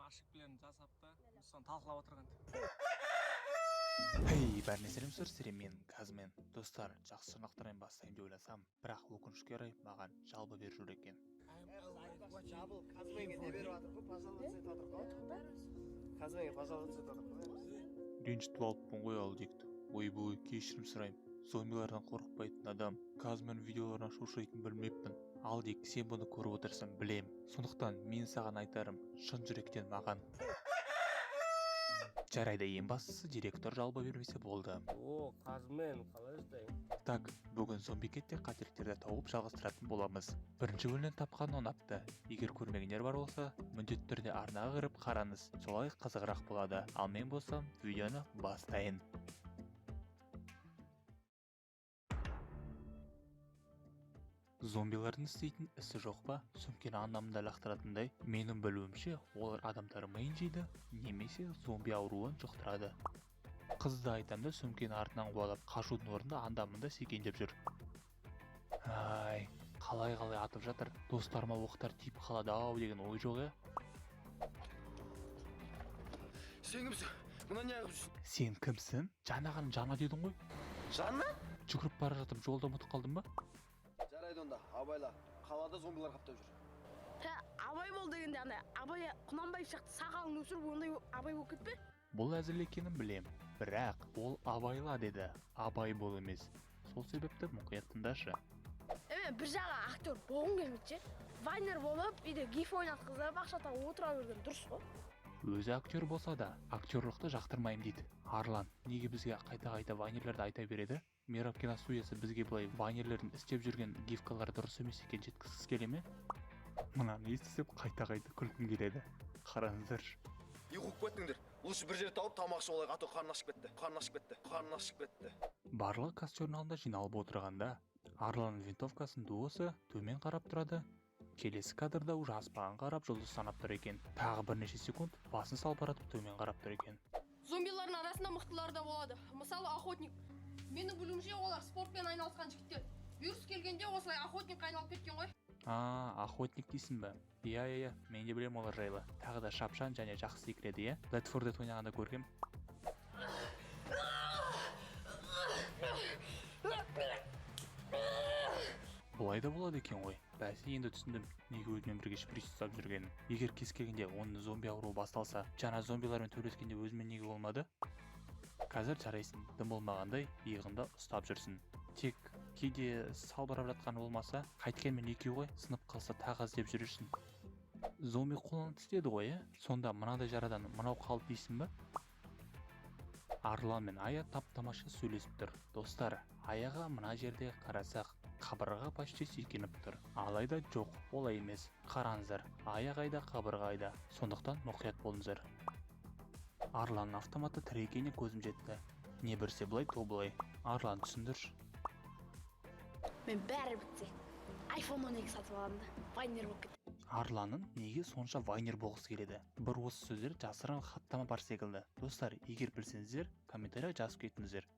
Ошибкалерін жасап та, біз соны талқылап отырған. Хей, бәріне сәлем, достар, мен Казмен. Достар, жақсы жаңалықтармен бастаймын деп ойласам, бірақ өкінішке орай маған жалоба беріп жүр екен. Жабыл, Казменге не беріп жатыр ғой, пожаловаться етіп жатыр ғой. Казменге пожаловаться етіп жатыр ғой. Ренжітіп алыппын ғой Алдикті. Ойбой, кешірім сұраймын. Зомбилардан қорықпайтын адам Казмен видеоларына шошитынын білмеппін. Алдик, сен бұны көріп отырсың, білем. Сондықтан мен саған айтарым, шын жүректен маған. Жарайды, ең бастысы директор жалоба бермесе болды. О, Қазмен, қалай ұстайың? Так, бүгін зомбикетте қателіктерді тауып жалғастыратын боламыз. Бірінші бөлімнен тапқан ұнапты. Егер көрмегендер бар болса, міндетті түрде арнаға кіріп қараңыз. Солай қызығырақ болады. Ал мен болсам, видеоны бастайын. Зомбилардың істейтін ісі жоқ па? Сөмкені анда-мында лақтыратындай. Менің білуімше, олар адамдар миын жейді немесе зомби ауруын жұқтырады. Қызды айтам да, сөмкені артынан қуалап қашудың орнына анда-мында секеңдеп жүр. Ай, қалай-қалай атып жатыр. Достарыма оқтар тиіп қалады ау деген ой жоқ, иә? Сен кімсің? Мына не қылып жүрсің? Сен кімсің? Жаңа ғана Жана дедің ғой. Жанна? Жүгіріп бара жатып жолда ұмытып қалдым ба? Жарайды онда, абайла. Қалада зомбилар қаптап жүр. Ә, абай бол дегенде андай Абай Құнанбаев сияқты сақалын өсіріп, ондай абай болып кетпе. Бұл әзіл екенін білем, бірақ ол абайла деді, абай бол емес. Сол себепті мұқият тыңдашы. Е, мен бір жағы актер болғым келмейді ше. Вайнер болып, үйде гиф ойнатқызып, ақша тауып отыра берген дұрыс қой. Өзі актер болса да, актерлықты жақтырмаймын дейді. Арлан, неге бізге қайта-қайта вайнерлерді айта береді? Мейрам киностудиясы бізге былай вайнерлердің істеп жүрген гифкалары дұрыс емес екенін жеткізгісі келе ме? Мынаны естісіп қайта-қайта күлкім келеді. Қараңыздаршы. Үй қуып кеттіңдер. Лучше бір жер тауып тамақ ішіп алайық, а то қарны ашып кетті. Қарны ашып кетті. Қарны ашып кетті. Барлығы костердің алдында жиналып отырғанда, Арланның винтовкасының дуосы төмен қарап тұрады. Келесі кадрда уже аспанға қарап жұлдыз санап тұр екен. Тағы бірнеше секунд басын салбыратып төмен қарап тұр екен. Зомбилардың арасында мықтылар да болады. Мысалы, охотник. Менің білуімше, олар спортпен айналысқан жігіттер. Вирус келгенде осылай охотникқа айналып кеткен ғой. А, охотник дейсің ба? Иә, иә, иә, мен де білемін олар жайлы. Тағы да шапшаң және жақсы секіреді, иә? Left 4 Dead ойнағанда көргем. Бұлай да болады екен ғой. Бәсе, енді түсіндім, неге өзімен бірге шприц ұстап жүргенін. Егер кез келгенде оның зомби ауруы басталса, жаңа зомбилармен төбелескенде өзімен неге болмады? Қазір жарайсың, дым болмағандай иығында ұстап жүрсін. Тек кейде салбырап жатқаны болмаса, қайткенмен екеу ғой, сынып қалса тағы іздеп жүрерсің. Зомби қолынан тістеді ғой, иә? Сонда мынадай жарадан мынау қалды дейсің ба? Арлан мен Ая тап-тамаша сөйлесіп тұр. Достар, Аяға мына жерде қарасақ, қабырға почти сүйкеніп тұр. Алайда жоқ, олай емес. Қараңыздар, ая қайда, қабырға қайда. Сондықтан мұқият болыңыздар. Арланның автоматы тірі екеніне көзім жетті. Не бірсе былай, то былай. Арлан, түсіндірші. Мен бәрі бітсе, iPhone 12 сатып аламын да, вайнер болып кетемін. Арланның неге сонша вайнер болғысы келеді? Бір осы сөздер жасырын хаттама бар секілді. Достар, егер білсеңіздер, комментария жазып кетіңіздер.